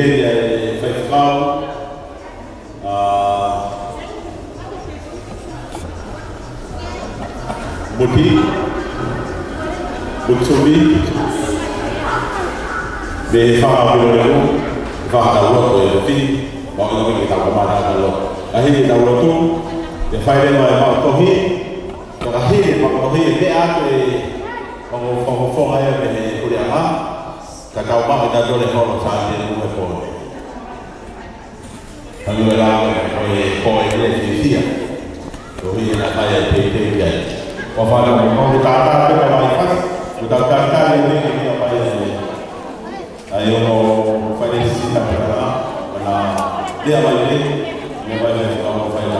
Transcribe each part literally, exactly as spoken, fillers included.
Ia e faifekau, ʻa, Muti, Mutumi, mei he fanga ʻo Leleu, fanga tau lotu ʻi he Fili, ʻo ʻilo ke tau kamata tau lotu. Ka hili tau lotu, ʻe fai leva e maʻu tohi, ka hili maʻu tohi, ʻe meʻa atu e, ʻo, ʻo, ʻo, ʻo, ʻo, ʻa ia mei he puleʻanga, ka tau maʻu ʻe tautolu e holo Sāpate ʻi he pō. Tanu e lao ko e ko e le fifia. Ko hi na kai e te te ia. Ko fana mo ko ta ta pe ka mai ka. Ko ta ta ta le le ke ka mai le. Ai o fai le sina ka na. Na dia mai le. Mo mai le ka mo fai la.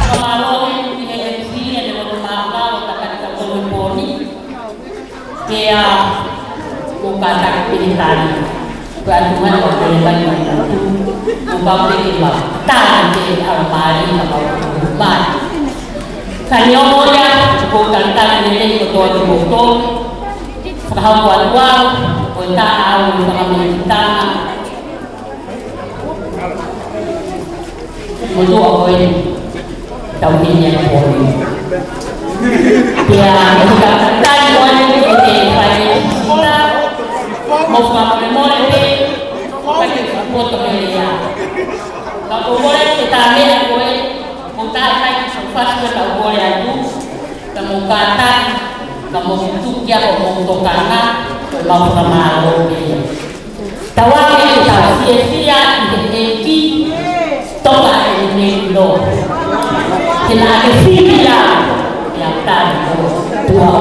Fakamālō ʻi he ʻEiki ʻi he loto māʻulalo ʻo e taʻu ʻe tolu ʻi he pō ni. Pea ʻoku kātaki pē ke tali. Ko e ʻAtuʻanga ʻoku lelei mai ʻa e ʻOtua. ʻOku pau pē ke mau tali pē ʻa e laumālie ʻa e ʻOtua. Ka neongo ia, ʻoku ou talitali lelei kotoa kimoutolu. Fakahoko atu au, ko e taha au ʻi he fanga mīsini. Motuʻa ko eni, tau hini ʻa e pō ni. Pea, ʻoku ou talitali ko eni, ʻoku ke fai e sita, mo fakamolemole pē, ʻoku ke poto he lea. Ka ʻoku ou kole ke tā meʻa ko ē, ʻoku ou tā kai ki he fasi ko ē tau kole atu, ka mou kātaki, ka mou tuki ʻa hoʻomou tokanga, ko e mau fakamālō pē. Tau ake ke tau fiefia ʻi he ʻEiki, toka e mei lo. Ke na ke fiefia, ia tai lo, tua.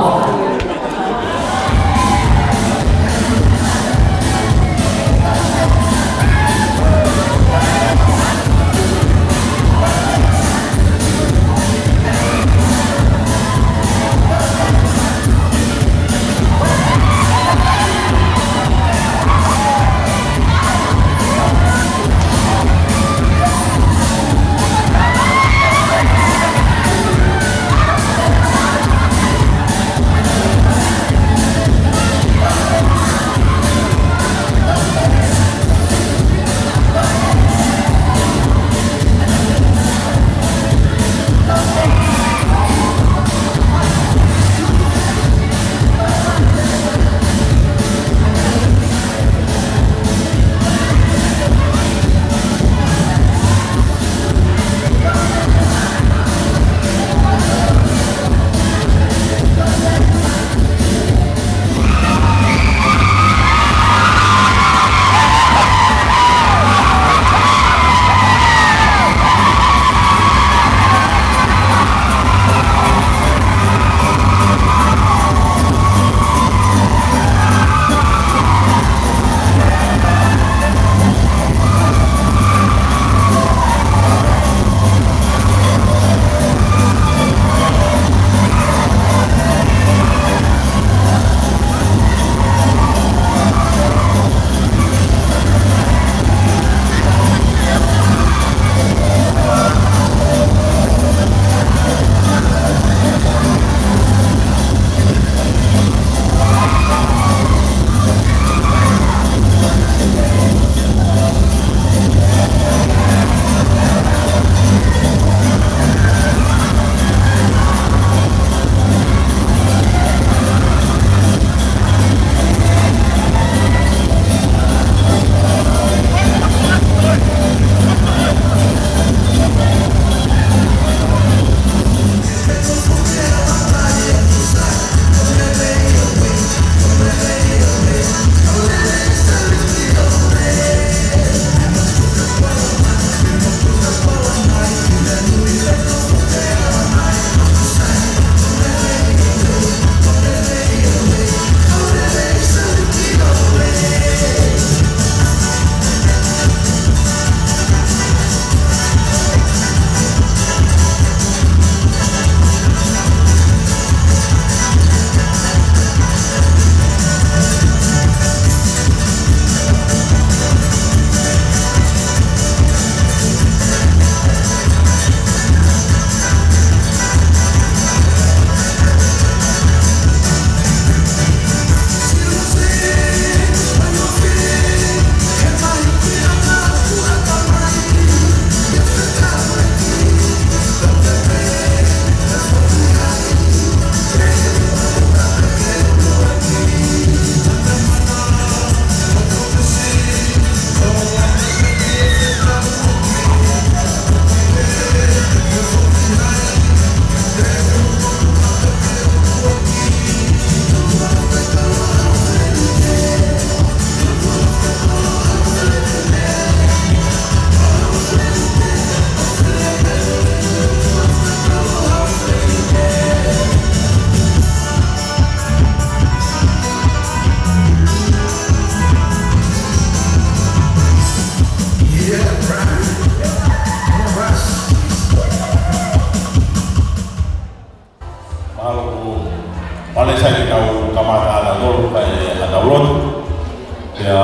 Pea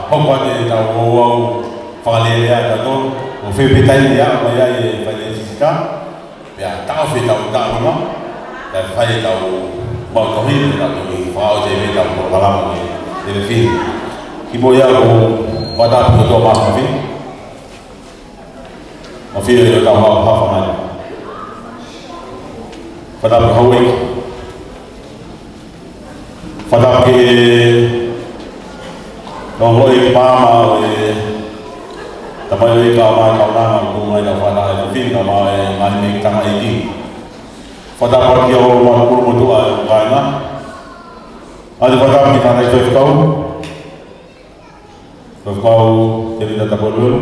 hoko atu ʻetau ouau fakalelea ʻa tautolu, ʻo fepetaʻi ia mai ai e faʻahinga sisitā, pea taʻofi ʻetau taʻaluma, pea fai ʻetau mau tohi, ʻetau tohi fakaʻosi ʻetau polokalama ki he efiafi ni. Kimuʻa ia ʻoku ou fakatapu ki he toʻa māfimafi. Mafio ʻi heʻetau haʻu hafa mai. Fakatapu houʻeiki. Fakatapu ki he ongoʻi ki māmani ʻo e tamai ʻo e kakai ʻo e kaunanga ʻoku ngai ʻetau fakataha ʻi he efiafi ni, kae ʻumaʻā e ngaahi meʻa tamaiki. Fakatapu ki he ʻulumotuʻa ʻo e kāinga. ʻAlu fakatapu ki he tangataʻi faifekau. Faifekau Tēvita Tapueluelu.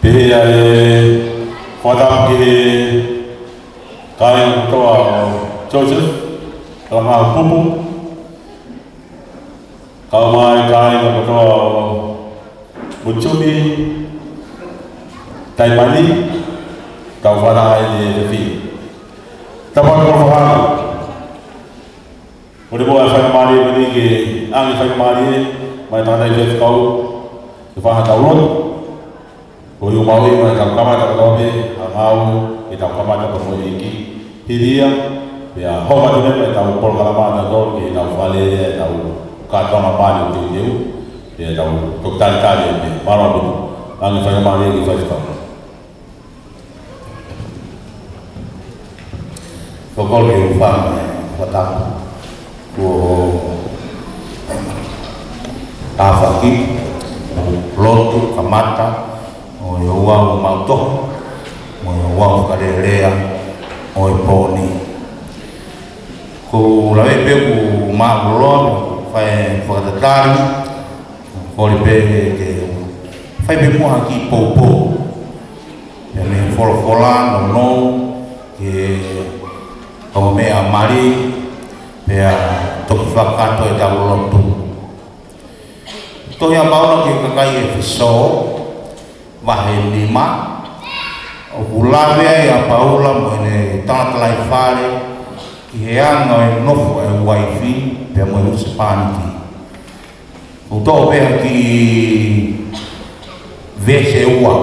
Pehē ʻa e fakatapu ki he kāinga kotoa ʻo Joseph, Langaʻupupu. Kae ʻumaʻā e kāinga kotoa ʻo Mutumi, Taimani, tau fakataha ʻi he efiafi ni. Tau fakatapu fakataha. ʻOku ou fakamālō ʻaupito ki he ʻange faingamālie mai tangataʻi faifekau ke fai haʻatau lotu. Ko e ʻuhinga ia ʻetau kamata kotoa pē ʻa e ngāue, ʻetau kamata kotoa pē ki he efiafi ni. Pea hoko atu leva ʻetau polokalama ʻa tautolu ki heʻetau fakalelea ʻetau kātoanga mālie ʻo teuteu. Pea tau toki talitali pē, mālō ʻaupito. ʻAnge faingamālie ki he faifekau. Fakakoloa ke u fai e fakatapu. Kuo tafaʻaki, lotu, kamata ʻo e ouau maʻu tohi, mo e ouau fakalelea ʻo e pō ni. Ko e lave pē ʻoku mālōlō, fai fakatatali, kole pē ke fai pē muʻa ha kiʻi poupou. Pea mei he folofola nounou ki he ongo meʻa mali, pea toki fakakakato ʻetau lotu. Tohi ʻa Paula ki he kakai ʻEfesō, vahe nima, ʻoku lave ai ʻa Paula mo ʻene tangata lahi fale ki he anga ʻo e nofo ʻa e uaifi pea mo e husepāniti. ʻOku toʻo pē ha kiʻi veesi ʻe ua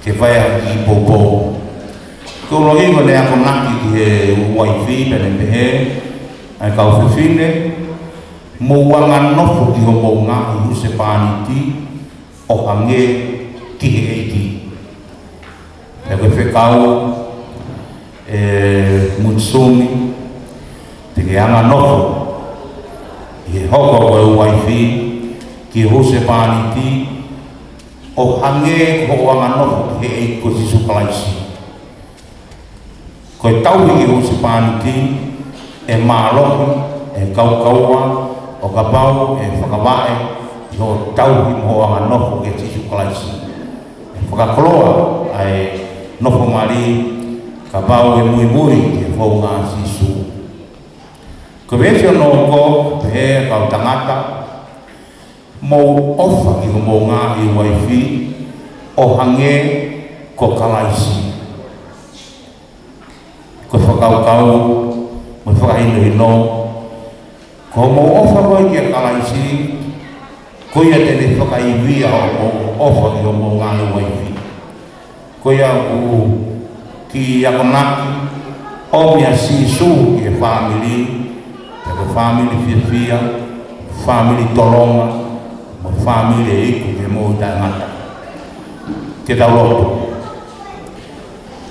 ke fai ha kiʻi poupou. Ko e ʻuluaki ko ʻene akonaki ki he uaifi pea ne pehē, ʻa e kau fefine, mou anganofo ki homou ngaahi husepāniti ʻo hangē ki he ʻEiki. Pea ko e fekau ʻe Mutumi, te ke anganofo ʻi he hoko ko e uaifi ki he husepāniti ʻo hangē ko hoʻo anganofo ki he ʻEiki ko Sīsū Kalaisi. Ko e tauhi ki he husepāniti ʻe mālohi ʻe he kaukaua ʻo kapau ʻe fakavaʻe ʻi hoʻo tauhi mo hoʻo anganofo kia Sīsū Kalaisi. ʻE fakakoloa ʻa e nofo mali kapau ʻe muimui ki he founga ʻa Sīsū. Ko e veesi hono hoko, pehē ʻe he kau tangata, mou ʻofa ki homou ngaahi uaifi ʻo hangē ko Kalaisi. Ko e fakakaukau mo e fakahinohino, ko hoʻomou ʻofa ko ē kia Kalaisi, ko ia te ne fakaivia hoʻomou ʻofa ki homou ngaahi uaifi. Ko ia ʻoku kiʻi akonaki, ʻomi ʻa Sīsū ki he fāmili, pea ko e fāmili fiefia, fāmili tolonga, mo e fāmili ʻe iku ki he moʻui taʻengata. Ke tau lotu.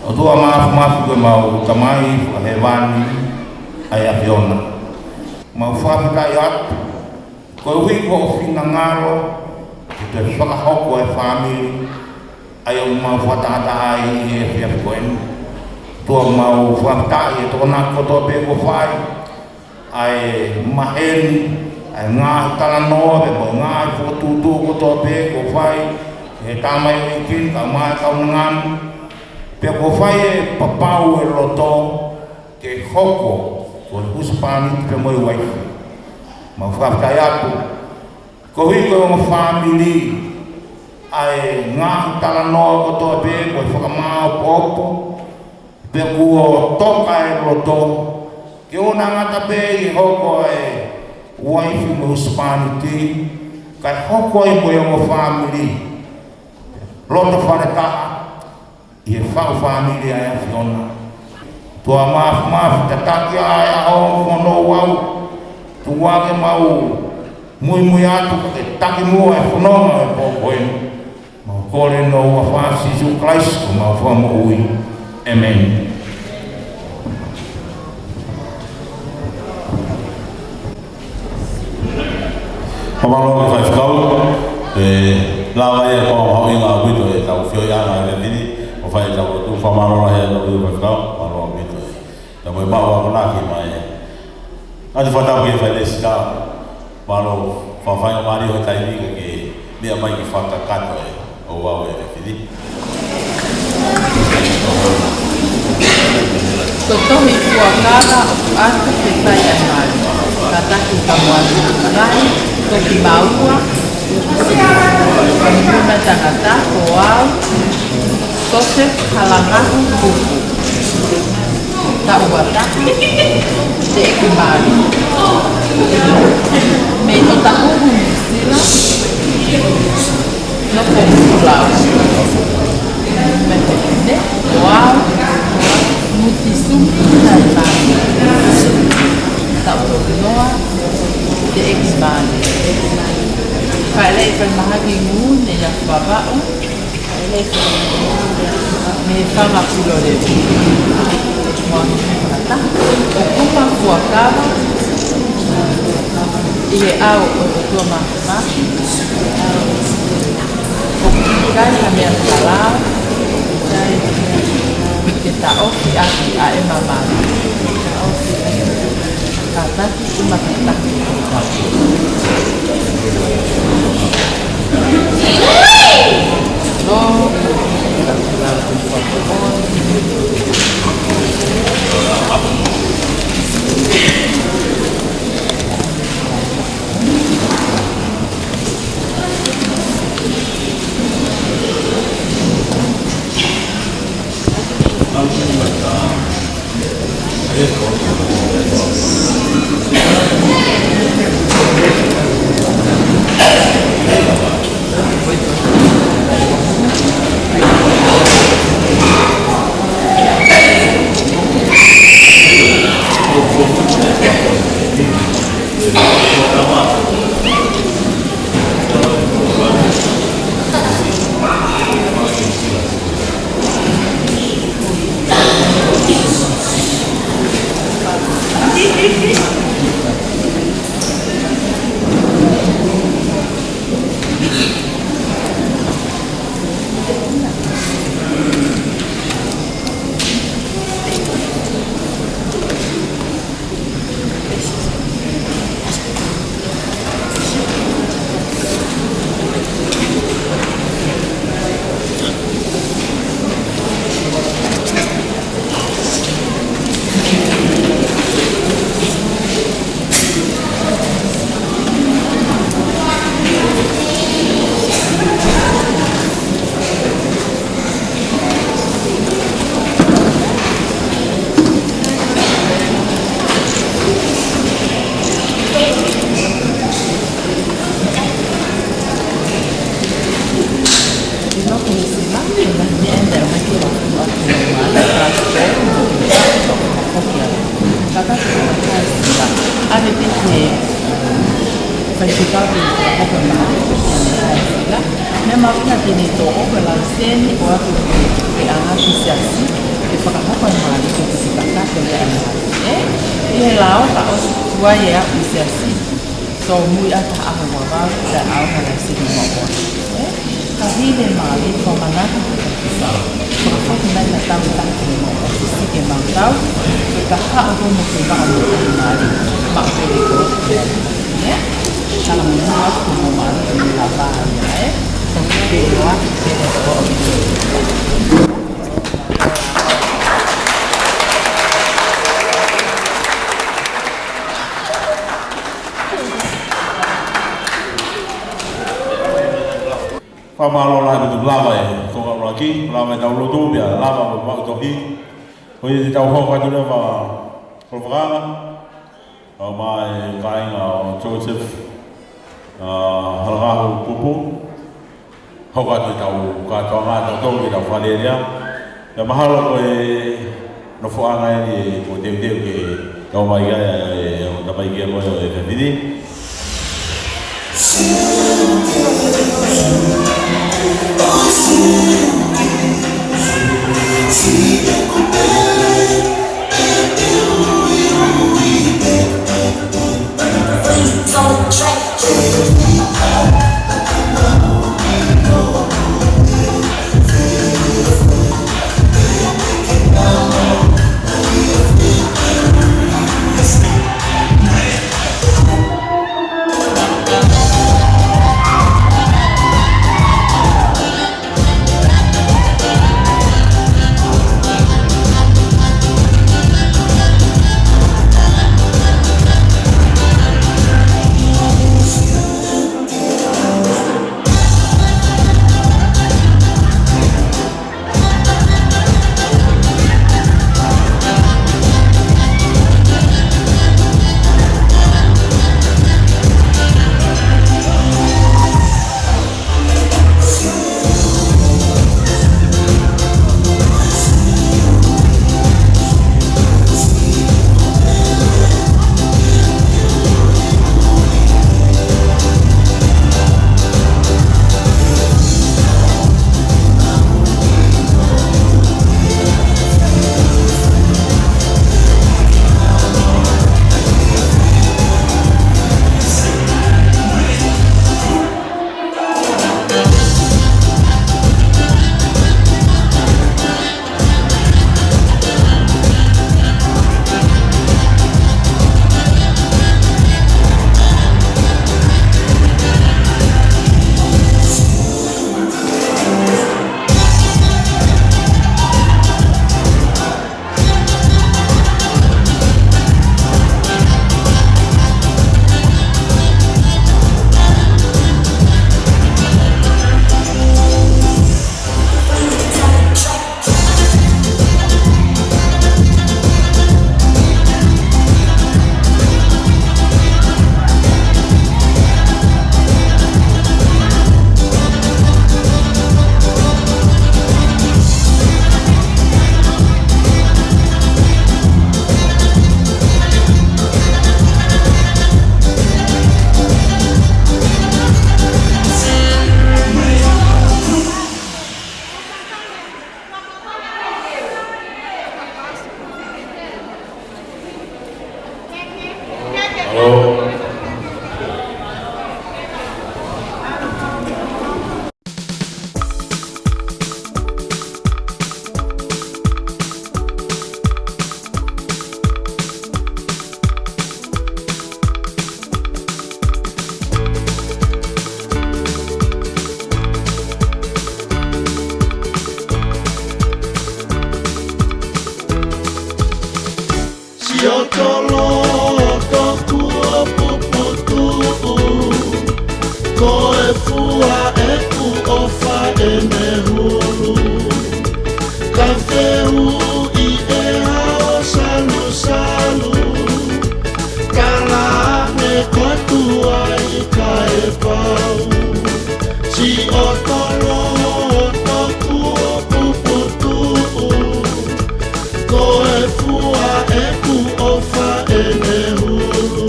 ʻOtua Māfimafi ko ʻemau Tamai Fakahēvani ʻa e ʻAfiona. Mau fakafetaʻi atu koeʻuhi ko hoʻo finangalo ke toe fakahoko e fāmili ʻa ia ʻoku mau fakatahataha ai ʻi he efiafi ko eni. ʻOtua mau fakafetaʻi he tokonaki kotoa pē kuo fai, ʻa e maheni, ʻa e ngaahi talanoa pea mo e ngaahi fokotuʻutuʻu kotoa pē kuo fai ʻe he tamaioʻeiki ni kae ʻumaʻā e kaunanga ni, pea kuo fai e papau e loto ke hoko ko e husepāniti pea mo e uaifi. Mau fakafetaʻi atu koeʻuhi ko e ongo fāmili, ʻa e ngaahi talanoa kotoa pē kuo fakamāopoopo, pea kuo toka e loto, Ke ʻoua naʻa ngata pē ʻi he hoko ʻa e uaifi mo e husepāniti, kae hoko ai mo e ongo fāmili. Loto faletaha, ʻi he faʻu fāmili ʻa e ʻAfiona. ʻOtua Māfimafi, tataki ʻa e ʻaho fono uau, tuku ange mau muimui atu ke taki muʻa e fononga ʻo e pō ko eni. Mau kole ʻi he huafa ʻo Sīsū Kalaisi ko homau Fakamoʻui. ʻĒmeni. Fakamālō ki he faifekau, ʻe lava ia ko e mahuʻinga ʻaupito ʻetau feohiʻanga he efiafi ni, ʻo fai ʻetau lotu. Fakamālō lahi ʻaupito ki he faifekau, mālō ʻaupito. Pea mo e maʻu akonaki mai. Atu fakatapu ki he failēsita, mālō fakafaingamālie hoʻo taimi ke ke meʻa mai ke fakakakato e ouau ʻo e efiafi ni. Ko e tohi fuakava ʻoku ʻatu ke fai ʻa e mali. Kātaki ka mo atu ngai, toki maua, ko e tangata ko au, Soseph Halangahu Kuku. Taʻu ua taha, teʻeki mali. Mei Ōtahuhu, New Zealand. Nofo Kulau. Mei Hepine, Oau, Mutisumi, Tailani. Taʻu tolu noa, teʻeki mali. Faʻeleʻi faimahaki ngū ne ia Vavaʻu. Mei Fanga Pulolevu. Moa Kata. ʻOku ma fuakava ʻi he ʻao ʻo e ʻOtua Māfimafi. ʻOku ʻikai ha meʻa talau ke taʻofi ʻaki ʻa e mamahi. Kātaki Meʻa mahuʻinga ke ne toʻo ko e laiseni ʻo ʻoatu ke anga ki he siasi ke fakahoko e mali ko e kiʻi kakato ia e mali. ʻE, ʻi he lao ka ʻosi tuai e aʻu ki he siasi. So, muiʻa ka ʻaho ua vau, ka ʻaonga laiseni mo ʻoatu. ʻE, ka hili e mali, ko e manatu ke ka kisa. Ko e fakafoki mai ka tau taki mo ʻoatu. Sike mau tau, ke ka haʻu ko mo ke maʻu mo ke mali. Maʻu pele ko. ʻE? Kala mo atu mo mali, mo lava ia, ʻe? Pele atu, pele atu. Fakamālō lahi ʻaupito, lava e konga ʻuluaki, lava ʻetau lotu, pea lava mo e maʻu tohi. Ko ia te tau hoko atu leva Koloa fakanga, ʻo mai kāinga ʻo Joseph, ʻa, Halakahu Pupu, hoko atu ʻetau kātoanga, tau toki tau fale ia. Pea mahalo ko e nofoʻanga eni ʻoku teuteu ke tau mai ai, ʻa e, ʻa e, ʻa e, ʻa e, ʻa e, ʻa e, ʻa e, ʻa e, Siʻoto loto kuo puputuʻu, ko e fua ʻeku ʻofa ʻene hulu. Ka fehuʻi ʻe hao salusalu, ka lange ko tuai kae pau. Siʻoto loto kuo puputuʻu, ko e fua ʻeku ʻofa ʻene hulu.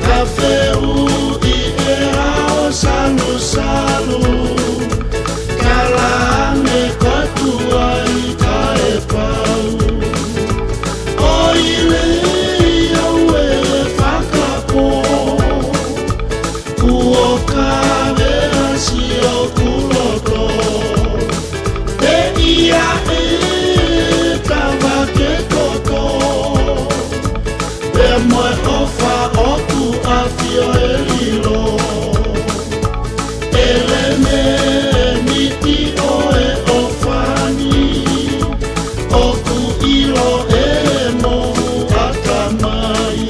Ka fehuʻi ʻe hao salusalu, ka lange ko tuai kae pau. ʻOi lei au e fakapō, kuo kavea siʻoku loto. Te ia e kava ke toto, pea mo e ʻofa ʻoku ʻafio ʻe lilo. ʻElemēniti ʻo e ʻofa ni, ʻoku ʻilo ʻe he mou ʻatamai.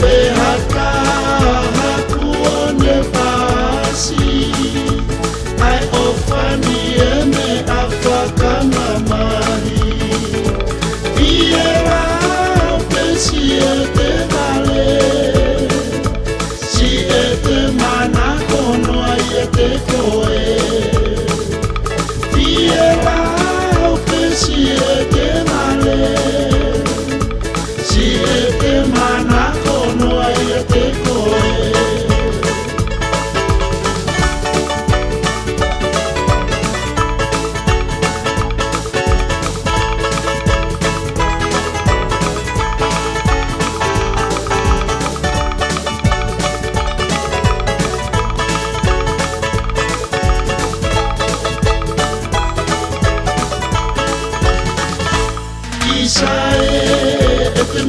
Pe ha taha kuo ne paasi ʻa e ʻofa ni ʻi he meʻa fakamamahi. Fiela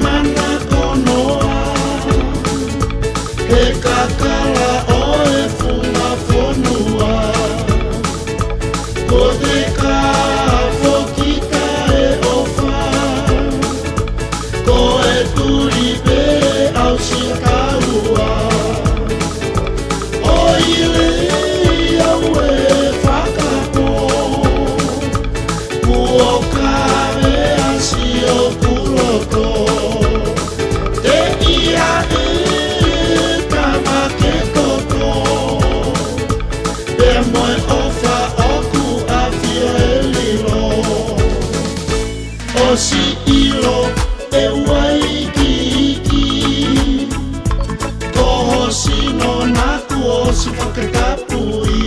ʻAna konoa, he kakala ʻo e funga fonua. Ko te ka foki taʻeʻofa, ko e tuli pē ʻausi kaua. ʻOi lelei au e fakapō, kuo kavea siʻoku loto. Teʻia e kama ke toto, pea mo e ʻofa ʻoku ʻafio ʻe lilo. ʻOsi ʻilo e uaikiiki, ko ho sino naʻa ku ʻosi fakatapui.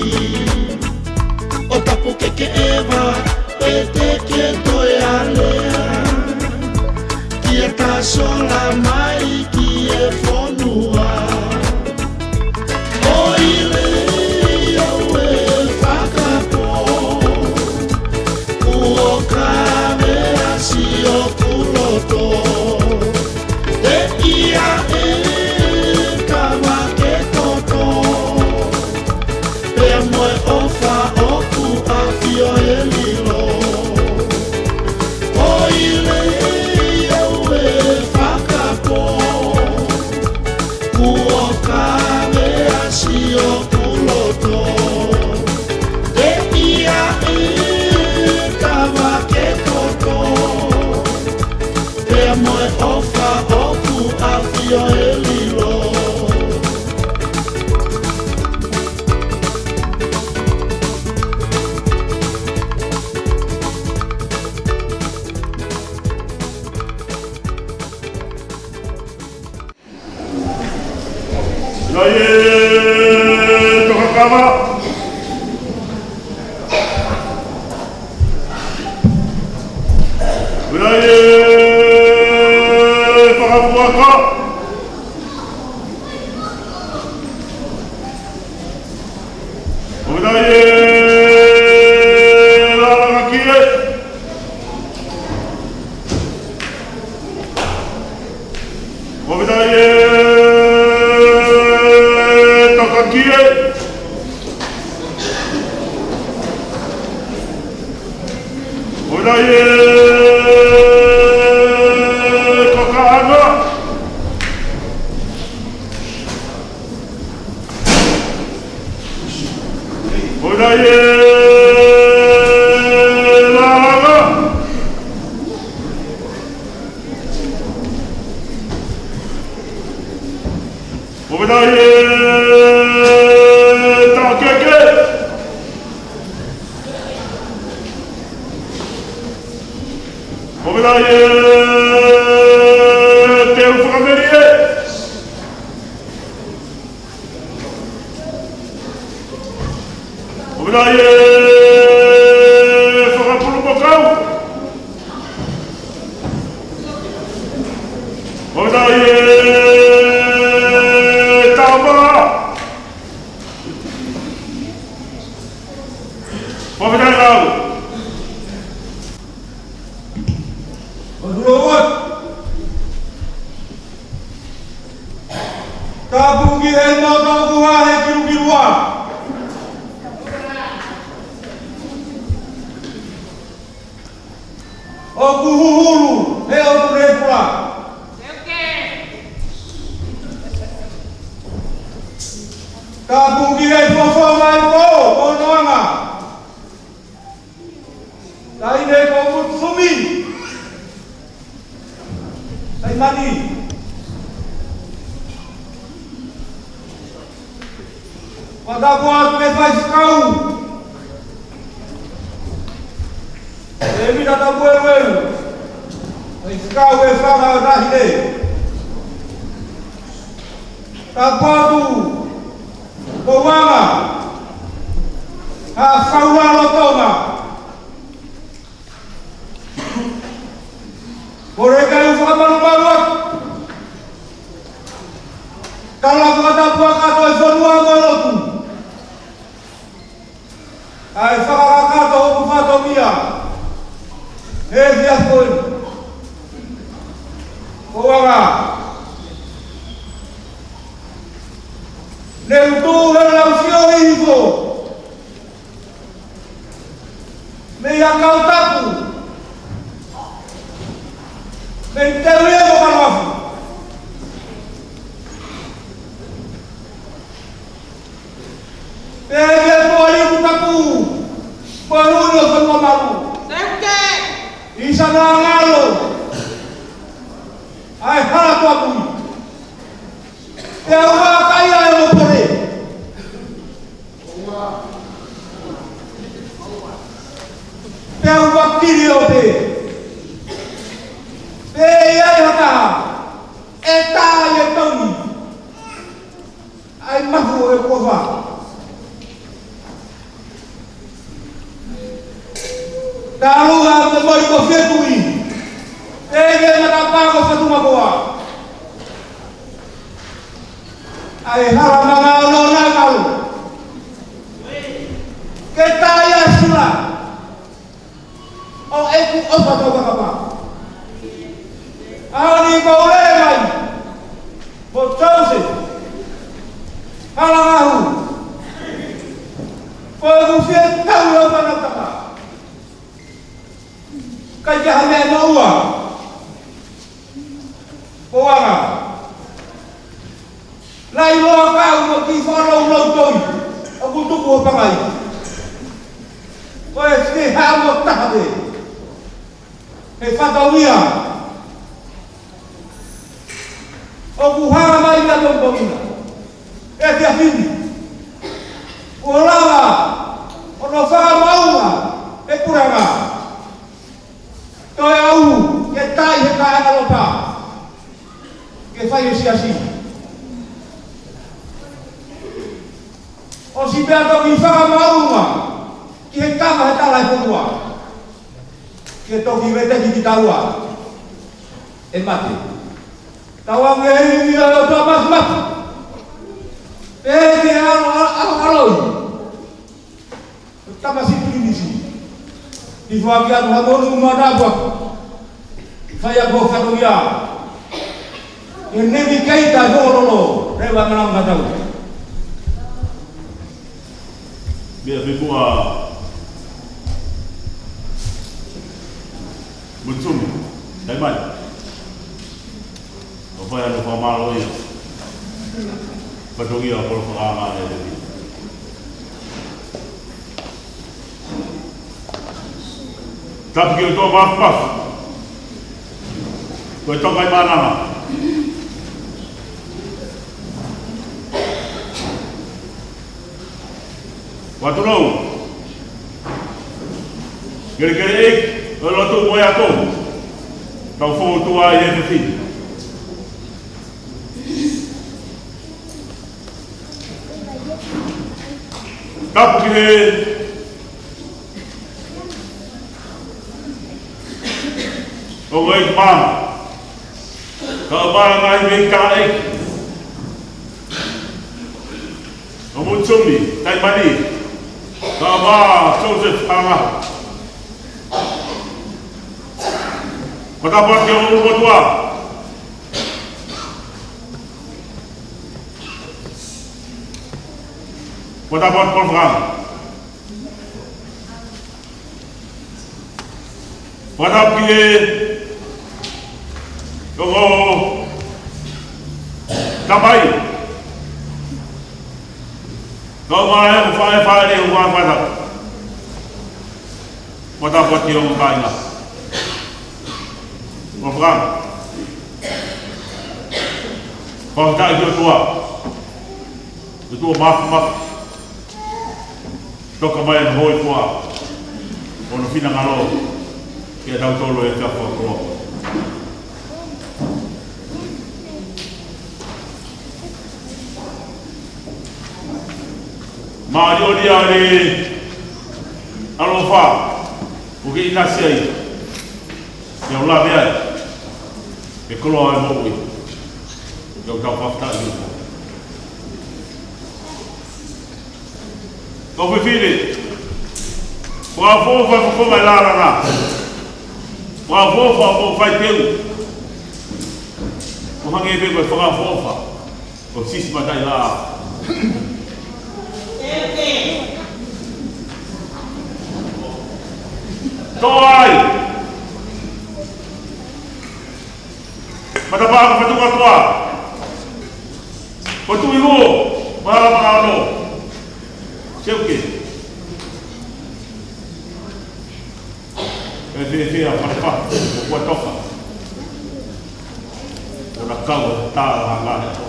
ʻO tapu ke ke ʻeva, pea te ke toe alea, kia ta sola mai ki he fonua. ʻOi lelei au e fakapō, kuo kavea siʻoku loto. Teʻia e kama ke toto, pea mo e ʻofa ʻoku ʻafio ʻe lilo. ʻOi lelei au e fakapō, kuo kavea siʻoku loto. Teʻia e kama ke toto, pea mo e ʻofa ʻoku ʻafio ʻe lilo. ʻIo, ʻe toka kava. ʻIo, ʻe fakapuaka. ʻIo, ʻe lālanga ki ai. ʻIo, ʻe toka ki ai. ʻIo, ʻe toka anga. ʻIo, ʻe lālanga. ʻIo, ʻe taʻokeke. ʻIo, ʻe teu fakamelie. ʻIo, ʻe fakapulu mokau. ʻIo, ʻe tāmala. ʻIo, ʻe lau. ʻIo, ʻe lau. Tapu ki he moto kuha he kilukilua. ʻOku huhulu he ʻotu repula. Tapu ki he fofo mai po o noanga. Taʻahine ko Mutsumi. Taimani. Fakatapu atu ki he faifekau. ʻE Mita Tapueluelu. Faifekau e fanga ʻo Taʻahine. Tapu atu. Ko Uanga. Ha faula lotonga. Ko e kai u fakamalumalu atu. Kala fakatapu ʻa kātoa e fonua mo e lotu. ʻA e fakakakato ʻoku fatongia. He fia koe. Ko Ne u tuʻu he lau sio hifo mei he ʻakau tapu, mei Teuie mo Kaloafu. Pea ke tuʻu ʻi he tapu, ko e ʻuhi ʻo e fonua malu. ʻI sana ngalo ʻa e hala tuʻapui. Pea ua kai ai mo pole. Pea ua kili o pe. Pea ʻi ai ha taha ʻe tā ʻi he tauni ʻa e mafu ʻo e kuofa. Talu ʻa e momoʻi ko Fietui, ʻe ke matapā ko Fatumakoa. ʻA e hala manga ono na kau. Ke tā ʻi ai sila ʻo ʻeku ʻofa tau kakapa. ʻAho ni ko e lele mai mo Joseph Halangahu. Ko e kufie tau ʻo Fanautaka. Kai ke ha meʻa maua. Ko anga. Lai loa kau mo ki falo lau toi. ʻOku tuku ʻo pangai. Ko e fie hamo taha pē. He fatauia. ʻOku hanga mai na tau tau ina. E fia fini. Kuo lava. ʻO no fakamaua. E puranga. Toe au, ke tai he kae anga lopa. Ke fai e siasi. ʻOsi pea toki fakamaunga ki he kama he tala e fonua. Ke toki veteki ki taua. ʻE mate. Taua nge hei ni ʻa e ʻOtua mafimafi. Pehē ki he ʻalo, ʻalo, ʻalo, ʻalo. Tamasiʻi Pilinisi. ʻI fua ki atu ha monu ma tāpua. Fai ʻa e fatongia. ʻE nevi kei ta holo lo. Reva mana matau. Meʻa pē kua. Mutumi. Taimai. ʻO fai ʻa e fakamālō ia. Fatongia ʻo e kolo fakaanga ʻe te. Tapu ki he ʻOtua mafimafi. Ko e toka ʻi mānanga. Watunou. Kelekele ʻEiki, ʻo lotu mo e ako. Tau fou tua ʻi he fefine. Tapu ki he ʻo ngoi ma. Ka ʻo ma ngai mei ka ʻEiki. ʻO Mutumi, Taimani. Ka ʻo ma Joseph Hanga. Ko ta pati o ʻUlumotuʻa. Ko ta pati ko fanga. Fakatapu ki he ongo tamai. Kau mai ʻo fai fai ʻo fai fai. Fakatapu ki he ongo kāinga. Mo fanga. Fakatapu ki he ʻOtua. ʻOtua mafimafi. Toka mai ʻa e hōifua ʻo hono finangalo kiate kitautolu ʻi he efiafi ko eni. Mālō ʻaupito ʻa e ʻaloʻofa ʻoku ke ʻinasi ai. Ke u lave ai. He koloa ʻo e moʻui. Ke u tau fakatapu. Kau fefine, ʻoku ou fou fai fou mai lālanga. ʻOku ou fou fai fou fai teu. ʻO hangē pē ko e fakaʻofoʻofa ʻo Sisi Mataʻilaʻā. Toʻo ai. Matapā ko Fatuʻakoa. Ko Tuʻihuo, Mahala Manaono. Seuke. E fēfē ʻa Falefa, ko Kuatoka. ʻO na kau ʻa Tala Hanga he ʻaho.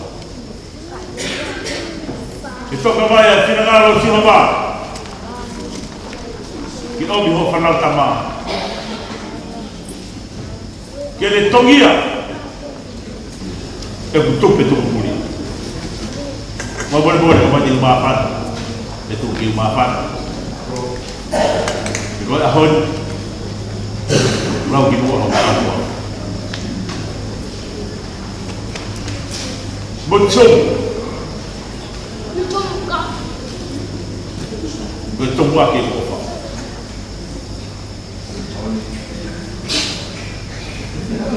ʻE toka mai ʻa e finangalo ʻo Sihova. Ke ʻomi hoʻo fānau tama. Ke ne tongia ʻeku tupe tuku muli. Mou molemole, ka mate ʻi māfana. ʻE tuku ki māfana. Ko e ʻaho ni. Lau ki muʻa ho māfana. Mo tau. Ko e tomuʻa ke ʻofa.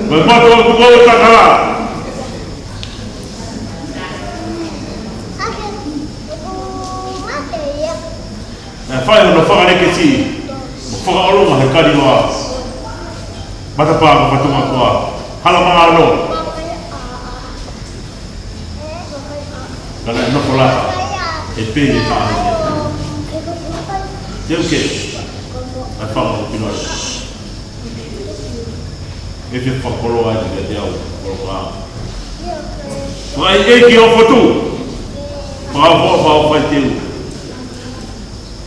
Ko e moto ʻoku ou takala. Naʻe fai hono fakalekesi mo fakaʻolunga he kaliloa. Matapā ko Fatuʻakoa. Hala Manaono. Ka naʻe nofo lata ʻe pē ʻi he faʻahi. Teuke. ʻAi fanga ʻo Pinole. ʻE fie fakakoloa ai kiate au, koloa. Fai ʻEiki ʻo Fotu. Fakaʻofoʻofa ʻo fai teu.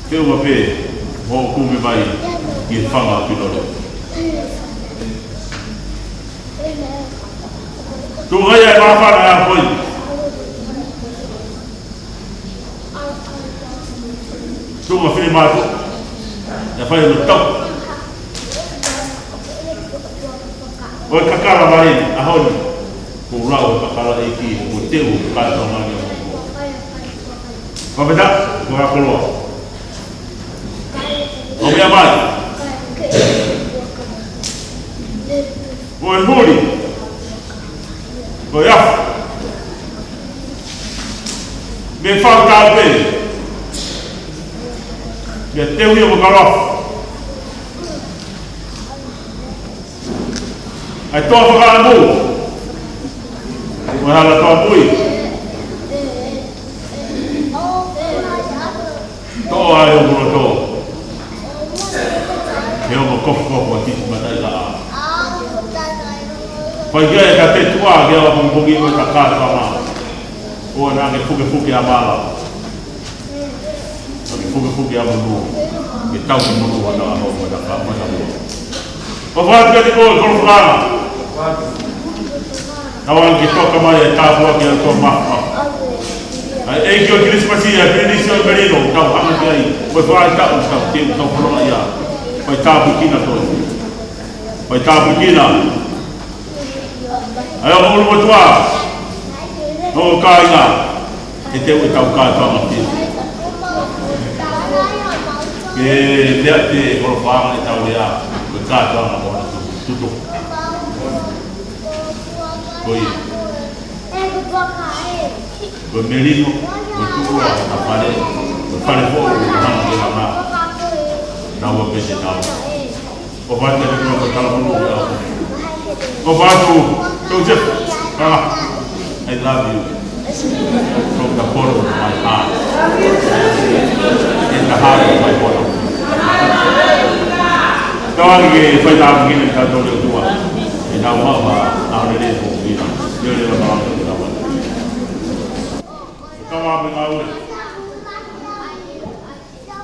Teu a pē, ʻo kumi mai, ʻi he fanga ʻo Pinole. Tuʻu ai ʻa e māfana ʻa e hoi. Tuʻu ʻa Finemātuʻa. ʻE fai ʻo tau. ʻO e kakala mai, ʻaho ni. Ko lau ʻo e kakala ʻEiki, ko teu, ka tau ngani ʻo. Ka meta, ko e koloa. ʻO meʻa mai. Ko e muli. Ko e afu. Mei fau tau pē. Mei teu ia mo kalofa. ʻAi toa fakaʻamu. Ko e hala toa mui. Toʻo ai ʻo mula toa. He ʻoku kofu kofu ʻa Sisi Mataʻilaʻā. Fai kia e ka te tuʻa ke ala pongipongi ʻo e ka ka tama. ʻO na ke fuke fuke ʻa mala. Ke fuke fuke ʻa munu. Ke tau ki munu ʻa na ʻaho ʻo e ka ka mala. ʻOfa atu kiate koe, koloa fakaʻamu. Tau ange ke toka mai e tāpuaki ʻa e ʻOtua Mafimafi. ʻA e ʻEiki ʻo Kilisimasi, ʻa e Pilinisi ʻo e Melino, tau hanga ki ai, ʻo e fai taʻu, tau teu, tau fononga ia. Fai tāpuekina koe. Fai tāpuekina. ʻA e ʻulumotuʻa. ʻO kāinga. ʻE teu ʻetau kātoanga pē. Ke lea te koloa fakaʻamu ʻetau lea. Ko e kātoanga mo e tutu. Ko ia. Ko e melino, ko e tuʻu ʻa e fale, ko e fale foʻou, ko e hanga ke langa. Naua pē te tau. ʻOfa atu kiate koe mo e talamonū ʻo e ʻaho. ʻOfa atu, Joseph. Ah, I love you. From the bottom of my heart. In the heart of my bottom. Tau ange ke fai tāpuekina kitautolu ʻe he ʻOtua. ʻE nau maʻu ha ʻaho lelei ʻo e ʻaho ni. Lelei ʻa e malanga ke tau. Tau ʻave ngāue.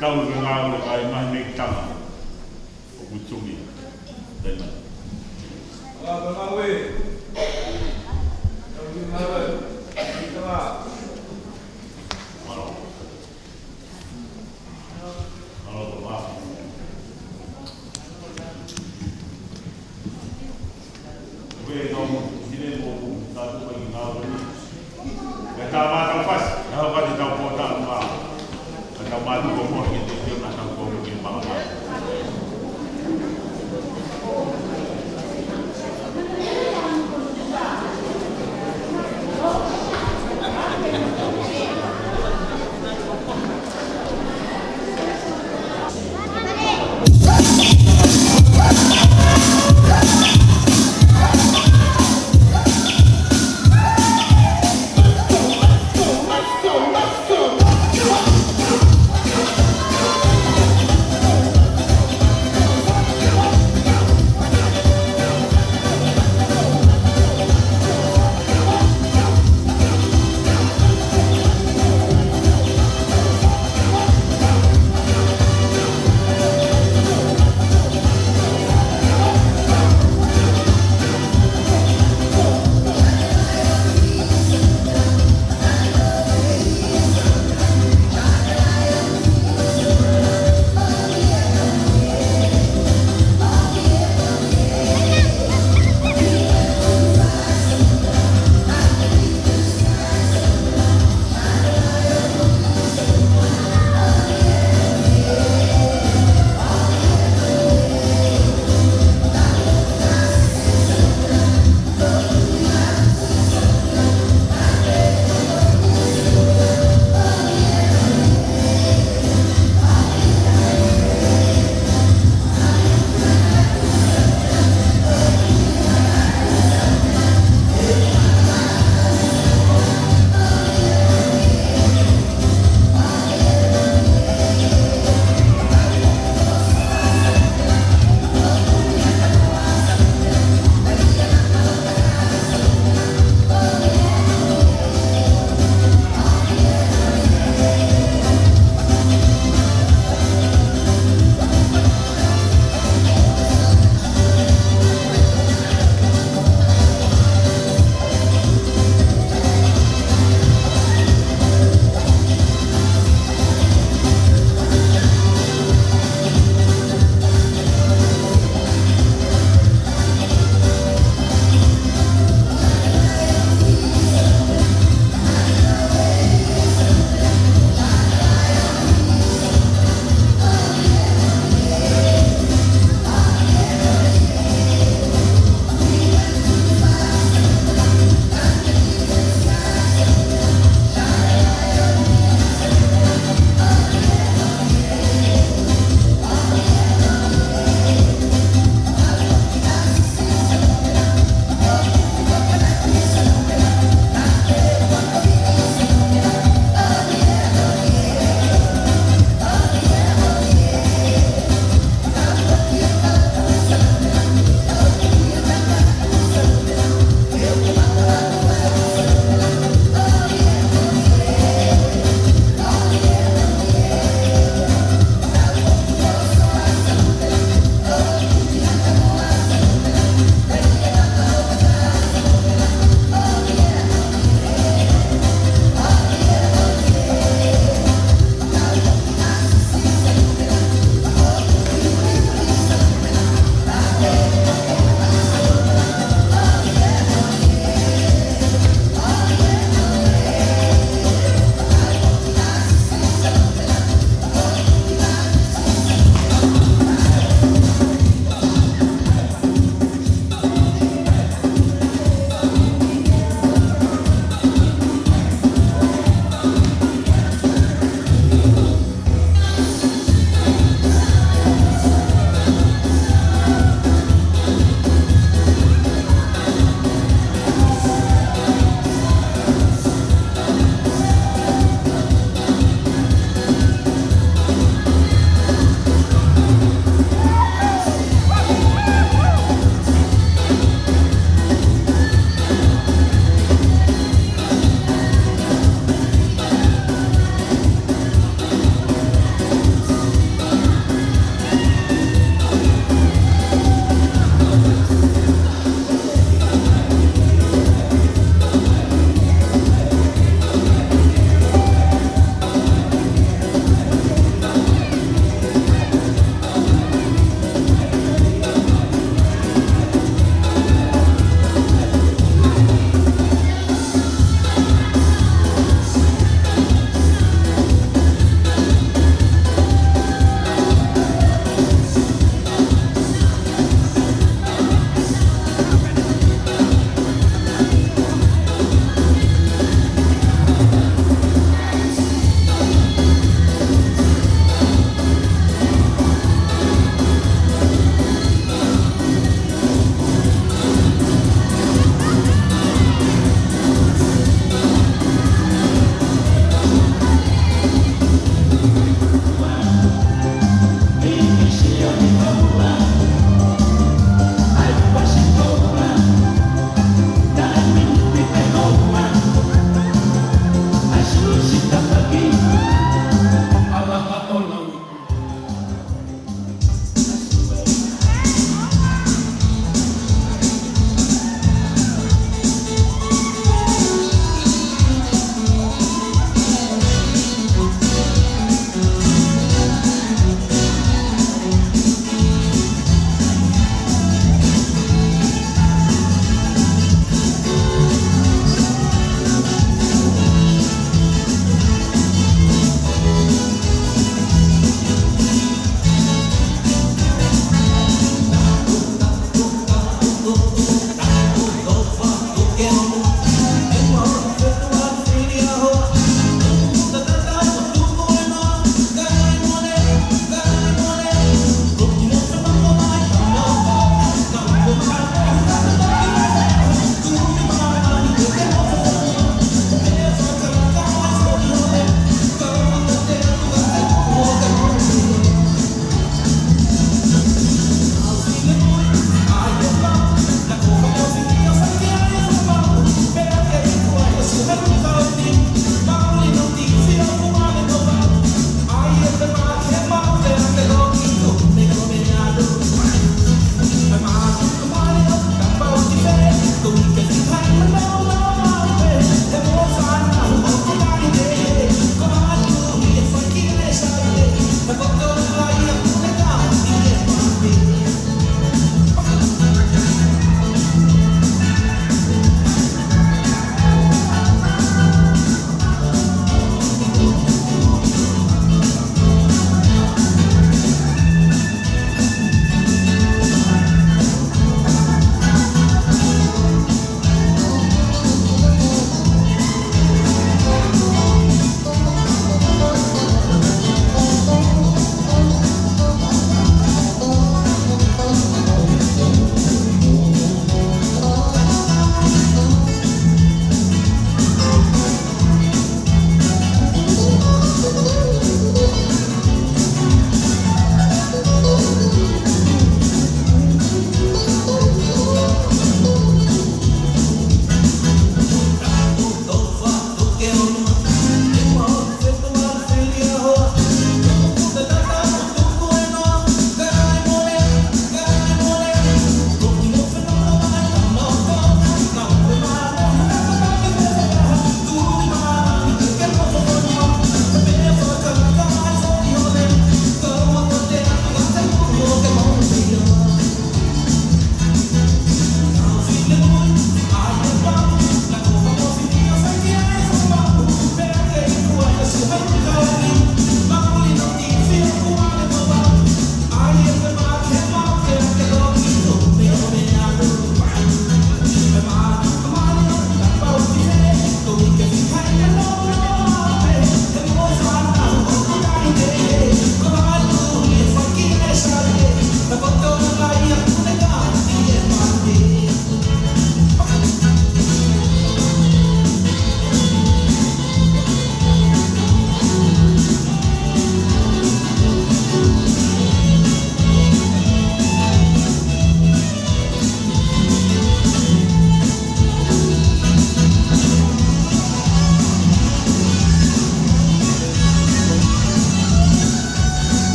Tau ʻave ngāue kae mahi mei tama. ʻOku tumi. Amen.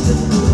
Thank you, Lord.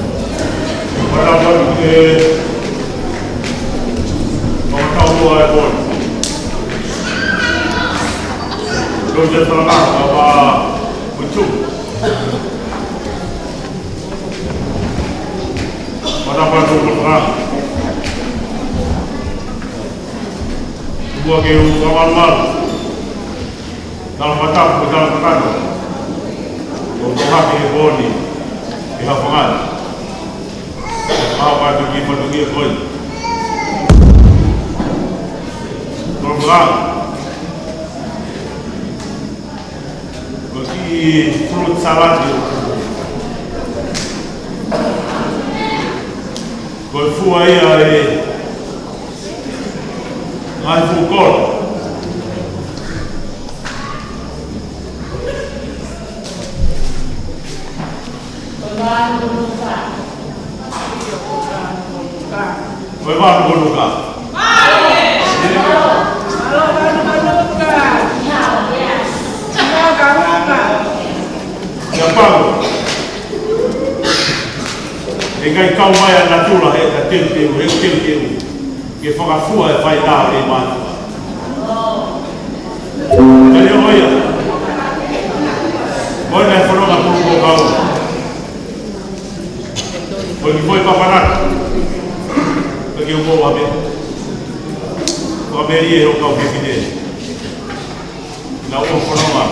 Mana mana ke mana kau ai bon. Lo je tala apa kutu. Mana mana ke mana. Ua ke u kamal mal. Tala matapu, tala kakano. ʻO toka ke poni, ke hafangani. Pau ka tuki matuki e koi. Tala kakano. Ko e kiʻi fruit salad ʻo. Ko e fua ia e. Ngaahi fuʻu kolo. Ko e vanu konuka. Ia pau. ʻE ʻikai kau mai ʻa natula he ka teuteu, he teuteu. Ke fakafua e faitā ʻe mātuʻa. Ka leo ia. Ko e meʻa fononga pulu ko kau. Ko e ki fo e papanaka. Ka ke umo wa me. Ko me ie ho kau ke fine. Nau ʻo fononga.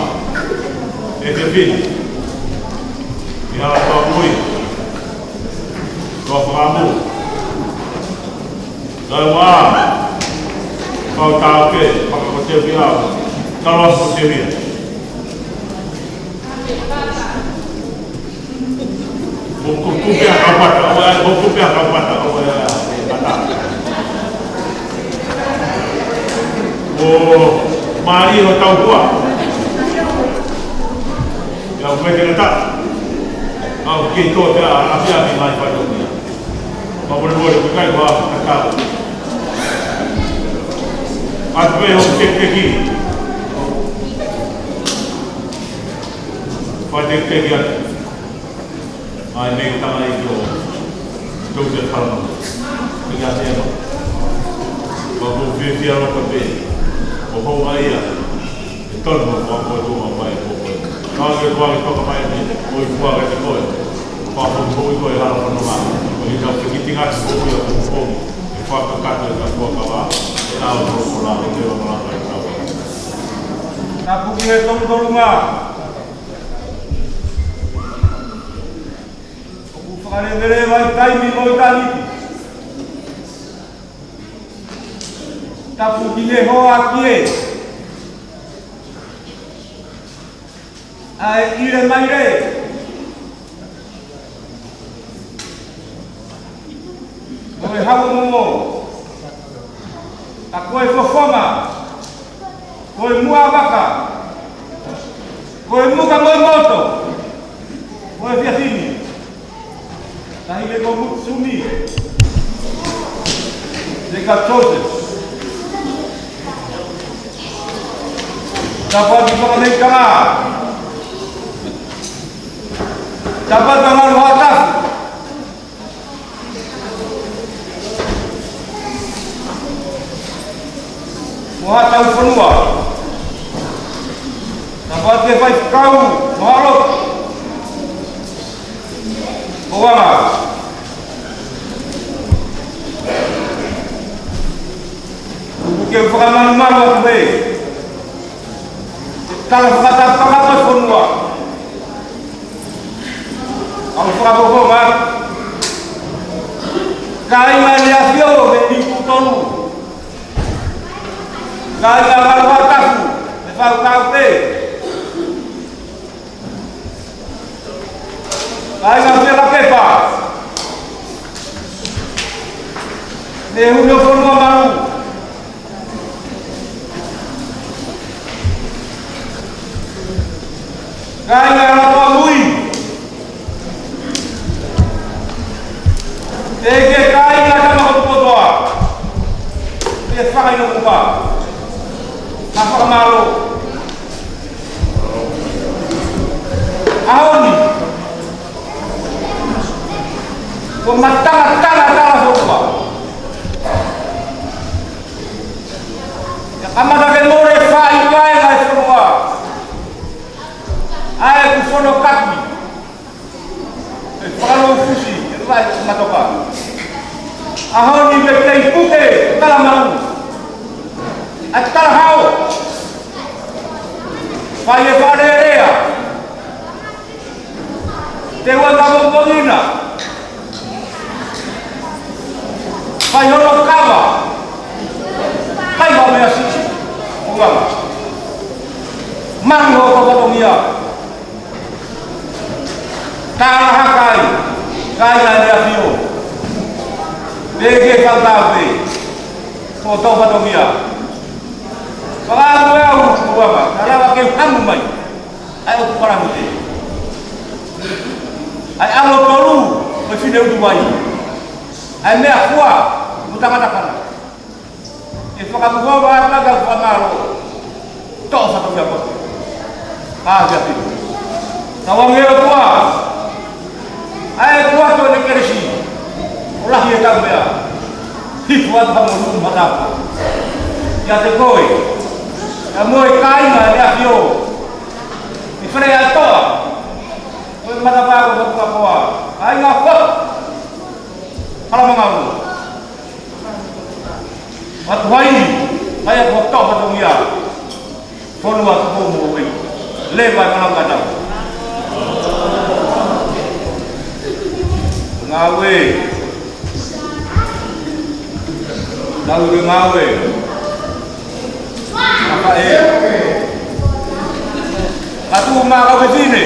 ʻE te fini. ʻI hala kua mui. Kua fakamu. Kau ā. Kau tau ke, paka ko te fia. Kau ā ko te fia. Ko, ko, ko pea kapata, ʻo ʻai, ko, ko pea kapata, ʻo ʻai, ʻe, mata. ʻO mali ʻo tau kua. Ia, ko e te kata. Au ke to te a, a pia ki mai pa to ia. Ma mole mole ko kai kua kata. Atu pē ʻo tekiteki. Fai tekiteki atu. ʻAi mei tama i ko. Tau te tama. Pika te ma. Wa ko fiefia loko pē. ʻO hou mai ia. ʻE tonu mo ko ko ko ma pai ko ko. Ka ke kua ke toka mai ni. ʻOi kua ke te koe. Kua ko ko i koe hala kono ma. ʻO i tau te kiti ngati ko ia ko ko. ʻE fakakakato e ka kua ka wa. ʻE au ko ko la. ʻE te o ma la ka i kau. Tapu ki he tolu tolu ma. ʻOku fakaleveleva ʻi taimi mo ʻitāniti. Tapu ki he hoa ki he. ʻA e ʻile mai le. Ko e hau momo. ʻA ko e fofonga. Ko e muʻa vaka. Ko e muka mo e moto. Ko e fiafini. Tahi le ko Mutsumi. Le ka Joseph. Tāpuaki fakameʻitanga. Tāpuaki Ngaalu Haʻatafu. Mo haʻa tauhi fonua. Tāpuaki faifekau, mo haʻa lotu. Mo anga. Ke u fakamalumalu atu pē. Tala fakatapu fakatapu fonua. ʻOku ou fakafofonga. Kāinga ʻEne ʻAfio mei Niutonu. Kāinga Ngaalu Haʻatafu, mei Faukaupe. Kāinga Fielakepa. Mei he Huni ʻo Fonuamalu. Kāinga Lapa Mui. Pea ki he kāinga Tama Kotoa. Pea fakaino kupa. Ka fakamālō. ʻAho ni. Ko e mataʻatala tala fonua. ʻIo kamata ke mole fai kai ʻa e fonua. ʻA e ku fono kaki. ʻE fakalou fusi, ʻe vai matoka. ʻAho ni me kei puke, tala maʻu. ʻA e tala hao. Fai e fakalelea. Te ua ka mo mongina. Fai hono kava. Kai wa me asi. Uanga. Mango ko fatongia. Tala hakai. Kāinga ʻEne ʻAfio. Pea ke fautaupe. Ko tau fatongia. Fakaamu e au, uanga. Ka lava ke hamu mai. ʻA e ʻotu palangi te. ʻA e ʻAlo Tolu, mo e Fine ʻUtuvai. ʻA e meʻa fua, mo tangata kana. ʻE fakamuhova ʻa e maka fakamālō. Toʻo fatongia kote. Ka hia pito. Tauange ʻOtua. ʻA e kuato ʻene kelesi. ʻO lahi e tau meʻa. Hifu atu ha monu matapo. ʻIate koe. ʻIa mo e kāinga ʻEne ʻAfio. ʻI Fale ʻa Toa. Ko e matapā ko Hotukapoa. Kāinga Hotu. Hala mangau. Matuhai. Kai atu Hotu Fatongia. Fonua ko mo wei. Leva e manau ka tau. Ngāue. Tau ke ngāue. Maka e. Katu maka fefine.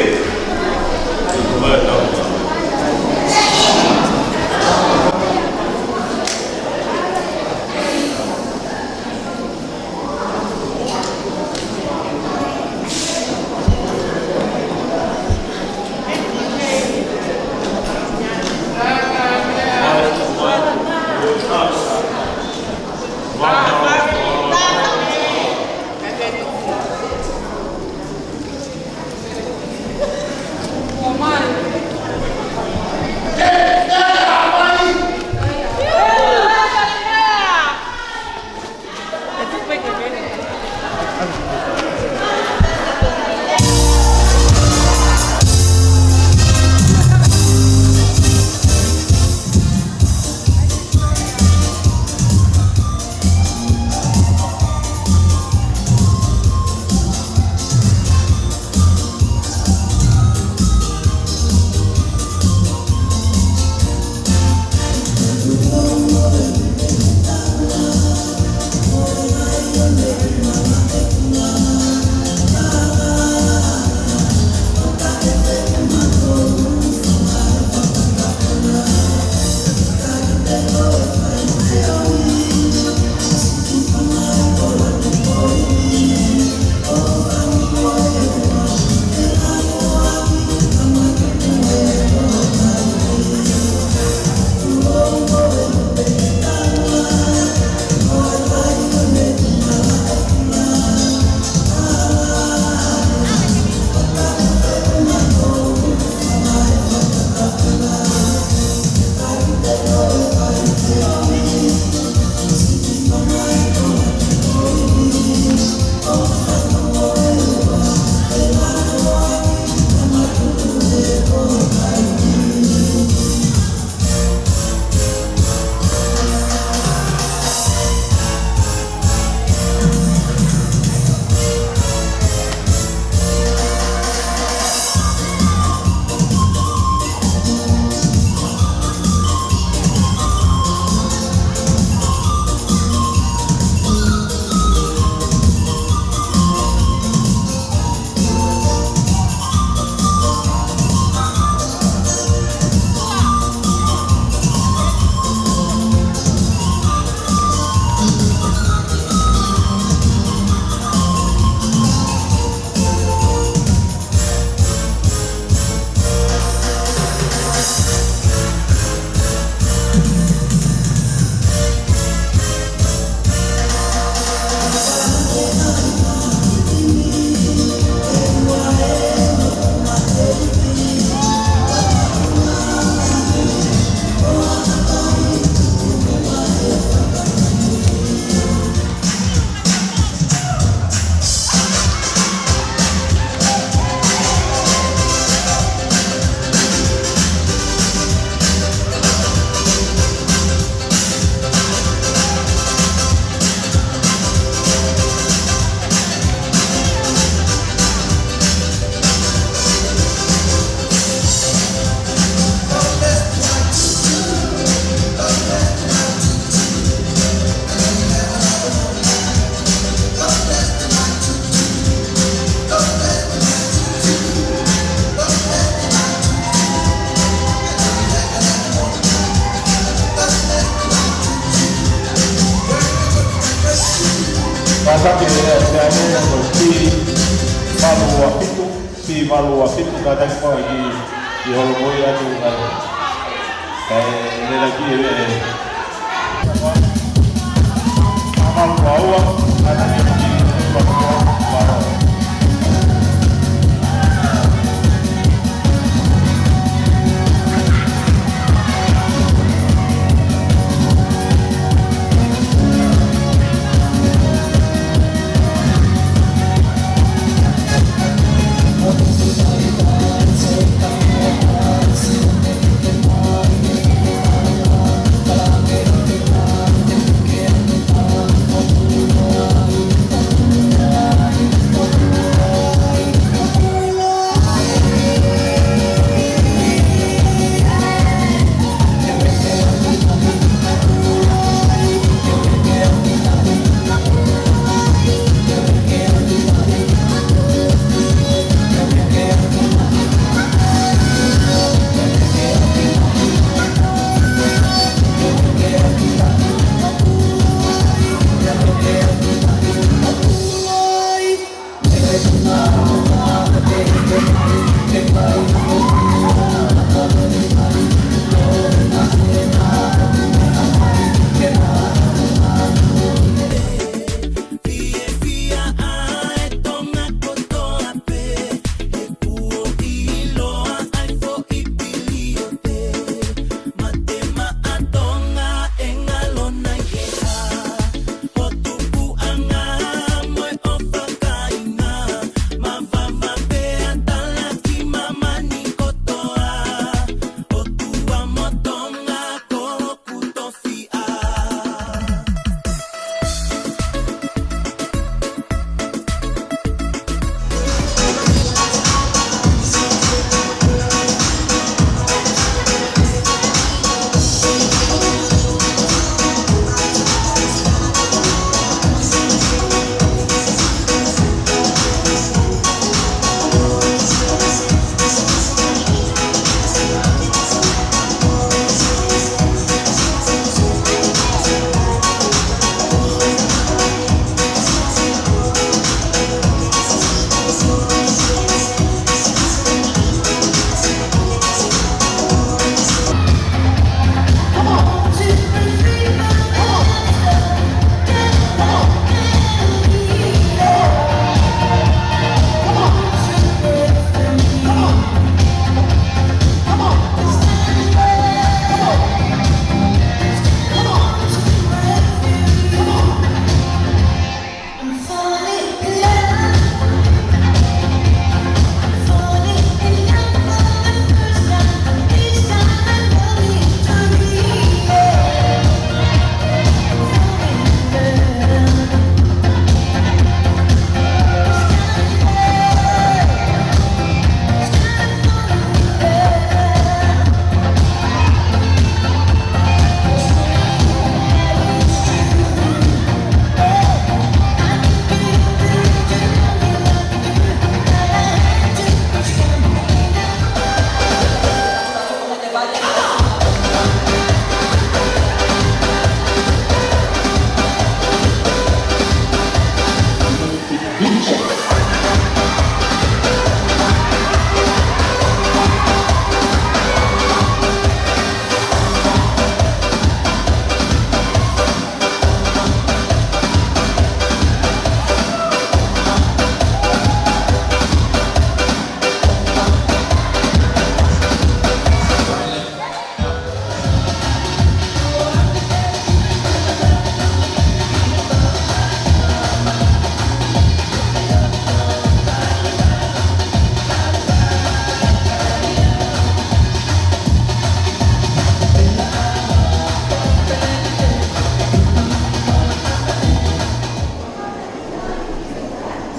Kātaki e, e, e, e, ko e P valu ua fitu, P valu ua fitu, kātaki ko e ki, ki holo mo ia tu, ʻa e, ʻa e, lelaki e, e, valu ua ua, kātaki ki,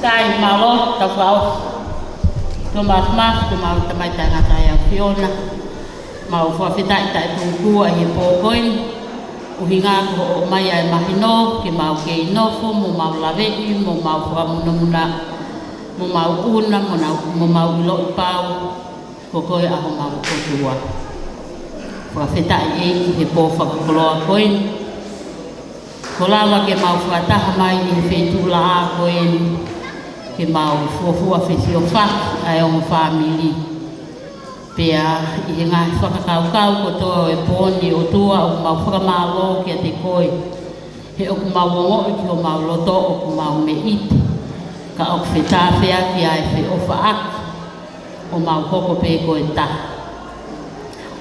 Sai, mālō, tau fau. Tō māfimafi, tō mau tamai taʻengata ʻa e ʻAfiona. Mau fakafetaʻi taʻetūkua ʻi he pō ko eni. ʻUhinga ko hoʻo ʻomai ʻa e mahino, ke mau kei nofo, mo mau laveʻi, mo mau fakamunamuna, mo mau ʻuna, mo nau, mo mau ʻiloʻi pau, ko koe ʻa homau ʻOtua. Fakafetaʻi ʻEiki he pō fakakoloa ko eni. Kuo lava ke mau fakataha mai ʻi he feituʻulaʻā ko eni, ke mau fuofua fesiofaki ʻa e ongo fāmili. Pea ʻi he ngaahi fakakaukau kotoa ʻo e pō ni, ʻOtua, ʻoku mau fakamālō kiate koe, he ʻoku mau ongoʻi ki homau loto ʻoku mau meʻite, ka ʻoku fetāfeaki ʻa e feʻofaʻaki ʻo mau hoko pē ko e taha.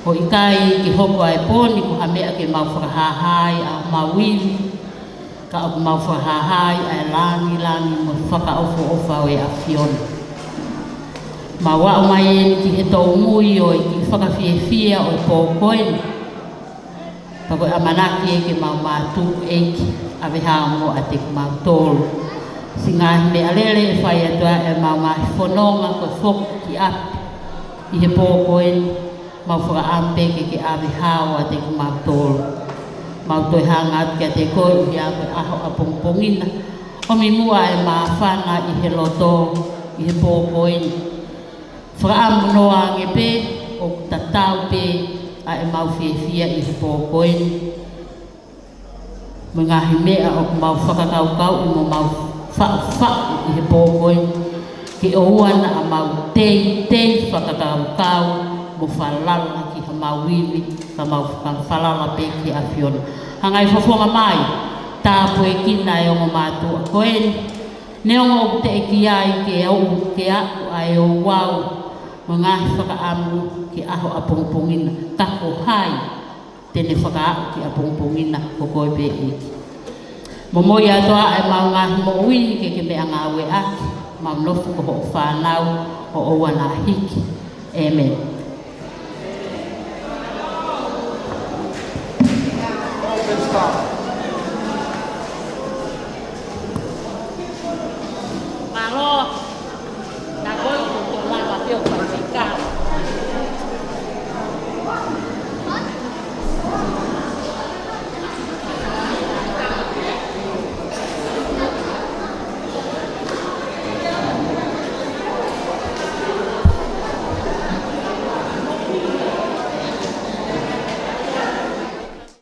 ʻOku ʻikai ke hoko ʻa e pō ni ko ha meʻa ke mau fakahāhā ai ʻa homau ivi, ka ʻoku mau fakahāhā ai ʻa e lāngilangi mo e fakaʻofoʻofa ʻo e ʻAfiona. Mau aʻu mai eni ki he tōmui ʻo e kiʻi fakafiefia ʻo e pō ko eni. Pea ko e ʻamanaki ē ke mau mātuʻaki ʻave hao mo ʻiate kimautolu. Siʻi ngaahi meʻalele ʻe fai atu ʻa e mau ngaahi fononga ko e foki ki ʻapi ʻi he pō ko eni, mau fakaʻamu pē ke ke ʻave hao ʻiate kimautolu. Mau toe hanga atu kiate koe ʻuhi ko e ʻaho ʻapongipongi na, ʻomi muʻa e māfana ʻi he loto ʻi he pō ko eni. Fakaʻamu noa ange pē ʻoku tatau pē ʻa e mau fiefia ʻi he pō ko eni mo e ngaahi meʻa ʻoku mau fakakaukauʻi mo mau faʻufaʻu ʻi he pō ko eni, ke ʻoua naʻa mau teitei fakakaukau mo falala ki homau ivi, ka mau fakafalala pē ki he ʻAfiona. Hangai fofonga mai, tāpuekina e ongo mātuʻa ko eni, neongo ʻoku teʻeki ai ke aʻu, ke aʻu ʻa e ouau mo e ngaahi fakaʻamu ki he ʻaho ʻapongipongi na, ka ko hai te ne fakaaʻu ki ʻapongipongi na? Ko koe pē ʻEiki. Momoi atu ʻa e mau ngaahi moʻui ni ke ke meʻangāueʻaki, mau nofo ko hoʻo fānau ʻo ʻoua naʻa hiki. ʻĒmeni.